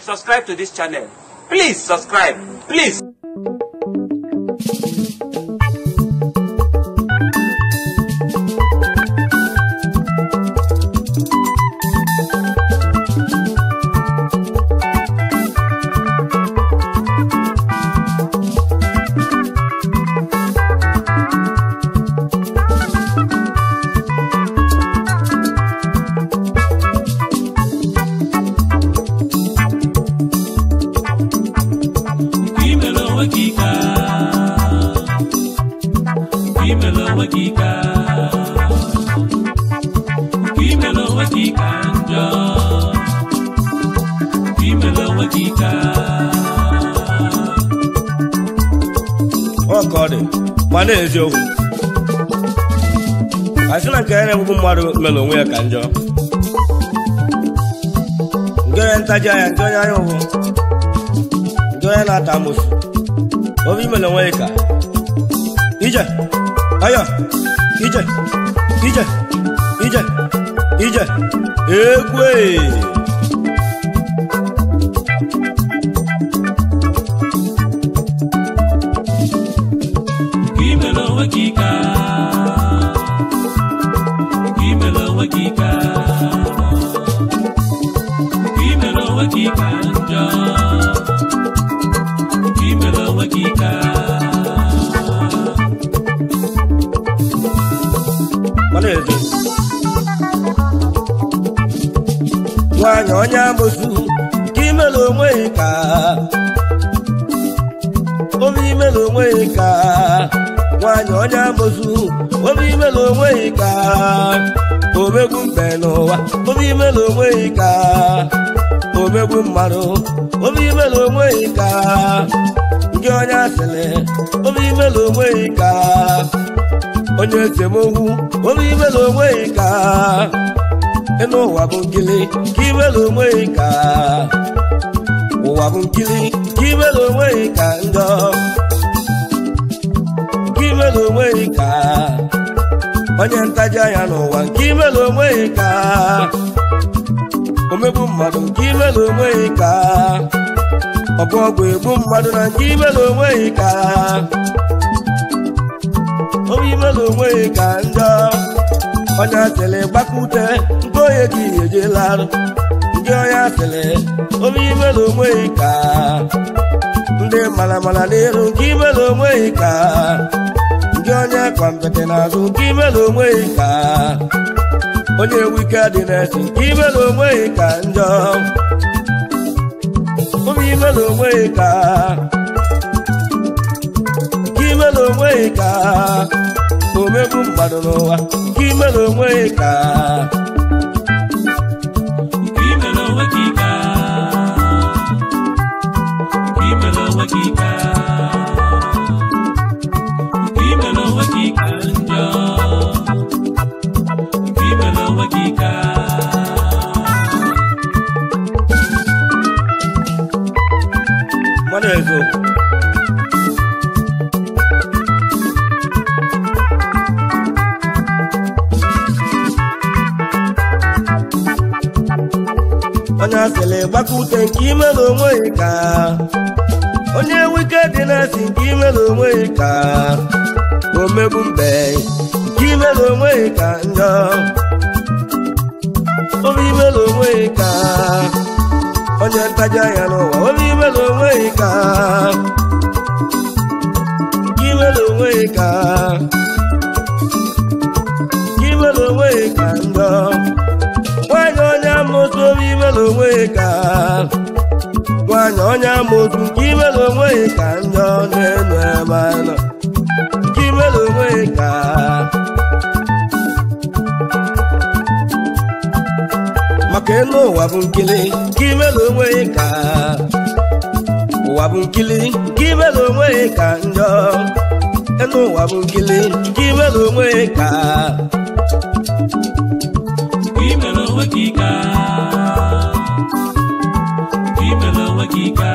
Subscribe to this channel. Please subscribe. Please. Mana eziokwu asị na nke ya na-egbugbu mmadụ mere onwe ya ka njọ nke onye ntaji anya nke onye anya ụfụ nke onye na-ata amụsụ obi mere onwe ya ka ije ayo ije ije ije ije egwe. Nwanyị onye amụsụ nke imere onwe ka obi imere onwe ka nwanyị onye amụsụ obi imere onwe ka omegbu mbe n'ụwa obi imere onwe ka omegbu mmadụ obi imere onwe ka nke onye asịrị obi imere onwe ka onye esemokwu obi imere onwe ka enu ụwa bụ nkili ka imere onwe ka ụwa bụ nkili ka imere onwe ka njọ ka imere onwe ka onye ntaji anya n'ụwa ka imere onwe ka omegbu mmadụ ka imere onwe ka ọbụ ọgwụ egbu mmadụ na nke imere onwe ka obi imere onwe ka njọ onye asịrị gbakute nke onye ka ihe jelarụ nke onye asịrị obi imere onwe ka ndị mara mara n'iru nke imere onwe ka nke onye kwambete n'azụ nke imere onwe ka onye wike dị na-esi nke imere onwe ka njọ obi imere onwe ka nke imere onwe ka omegbu mmadụ n'ụwa nke imere onwe ka nke imere onwe gị ka nke imere onwe gị ka nke imere onwe gị ka njọ nke imere onwe gị ka mmadụ eziokwu. Onye asịrị gbakute nke imere onwe ka onye wike dị na-esi nke imere onwe ka omegbu mbe nke imere onwe ka njọ obi imere onwe ka onye ntaji anya n'ụwa obi imere onwe ka nke imere onwe ka nke imere onwe ka njọ nwanyị onye amụsụ obi imere onwe ka nwanyị onye amụsụ nke imere onwe ka njọ na-enu ebe anọ nke imere onwe ka maka enu ụwa bụ nkili nke imere onwe ka ụwa bụ nkili nke imere onwe ka njọ enu ụwa bụ nkili nke imere onwe ka imere onwe gị ka imere onwe gị ka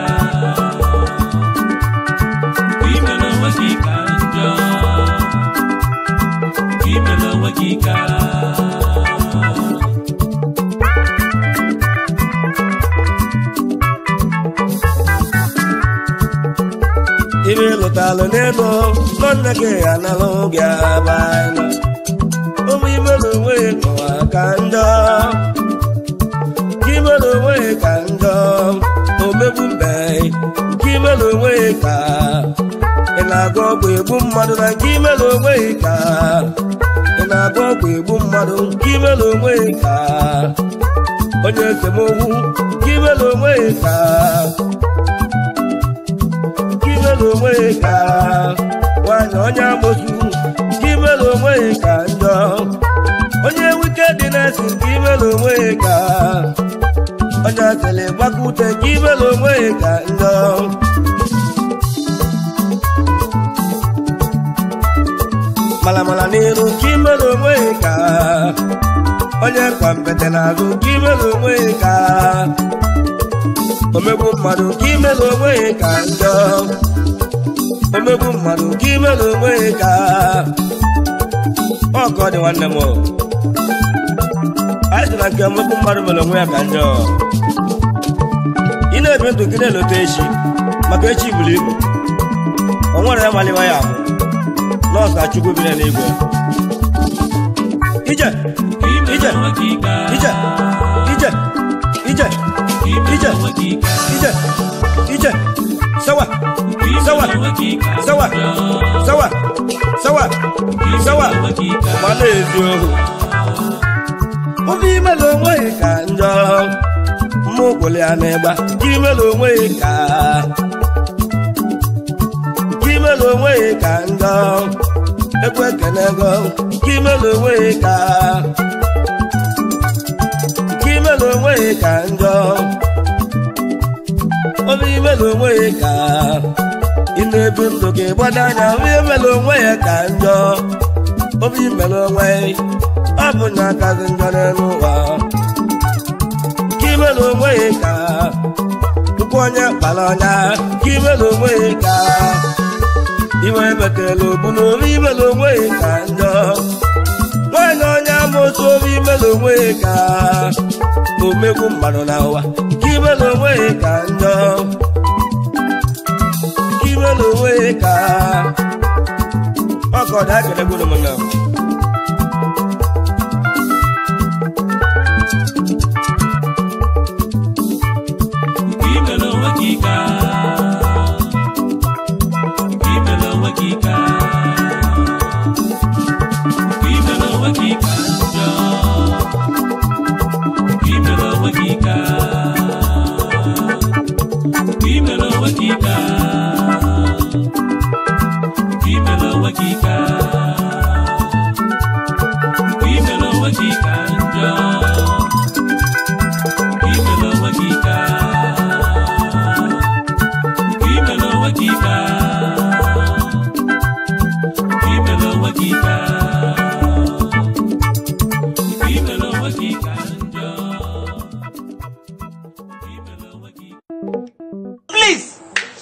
imere onwe gị ka njọ imere onwe gị ka. Ibe lụtalụ n'elu nọnna gị analụ gị abana. Obi imelu onwe n'ụwa ka njọ. Nke imelu onwe ka njọ. Omegbu mbe nke imelu onwe ka ị na-agụ ọgwụ egbu mmadụ na nke imelu onwe ka ị na-agụ ọgwụ egbu mmadụ nke imelu onwe ka onye esemokwu nke imelu onwe ka nke imelu onwe ka nwanyị onye amosu nke imelu onwe ka njọ onye wike dị na-esi nke imelu onwe ka onye asịrị gbakute nke imelu onwe ka njọ. Malamala n'iru nke imelu onwe ka onye kwambete n'azụ nke imelu onwe ka omegbu mmadụ nke imelu onwe ka njọ. Omegbu mmadụ nke imelu onwe ka ọkọ dị nwanne m. Anyị sị na nke omegbu mmadụ mere onwe ya ka njọ. Ị na-ebi ndụ gị na-elote echi maka echi buru ibu. O nwere ya maliwa ya ahụ nọọsụ Achukwu bi n'eluigwe. Ije ije ije ije ije ije ije ije sawa sawa sawa sawa sawa sawa ma na-ezi ohu. Obi imelu onwe ka njọ. Mụ gwụrụ ya n'ịgba nke imelu onwe ka nke imelu onwe ka njọ. Egwu ekene ego nke imelu onwe ka nke imelu onwe ka njọ. Obi imelu onwe ka ị na-ebi ndụ gị gbado anya. Obi imelu onwe ya ka njọ. Obi imelu onwe ọ bụ na akazi njọ n'elu ụwa. Nke imelu onwe ka tupu onye kpara ọnya. Nke imelu onwe ka iwe metela ogbu na obi imelu onwe ka njọ. Nwaanyị onye amoosu obi imelu onwe ka omegbu mmadụ na ụwa. Nke imelu onwe ka njọ. Nke imelu onwe ka ọkọdụ akelegoro m na Imelo onwe gị ka imelo onwe gị ka imelo onwe gị ka njọ. Imelo onwe gị ka imelo onwe gị ka imelo onwe gị ka imelo onwe gị ka njọ. Imelo onwe gị ka imelo onwe gị ka imelo onwe gị ka imelo onwe gị ka njọ. Imelo onwe gị. Please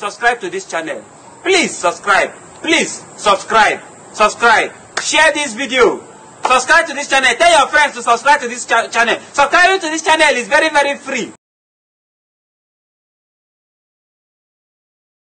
subscribe to this channel. Please subscribe. Please subscribe. Subscribe. Share this video. Subscribe to this channel. Tell your friends to subscribe to this channel. Subscribing to this channel is very, very free.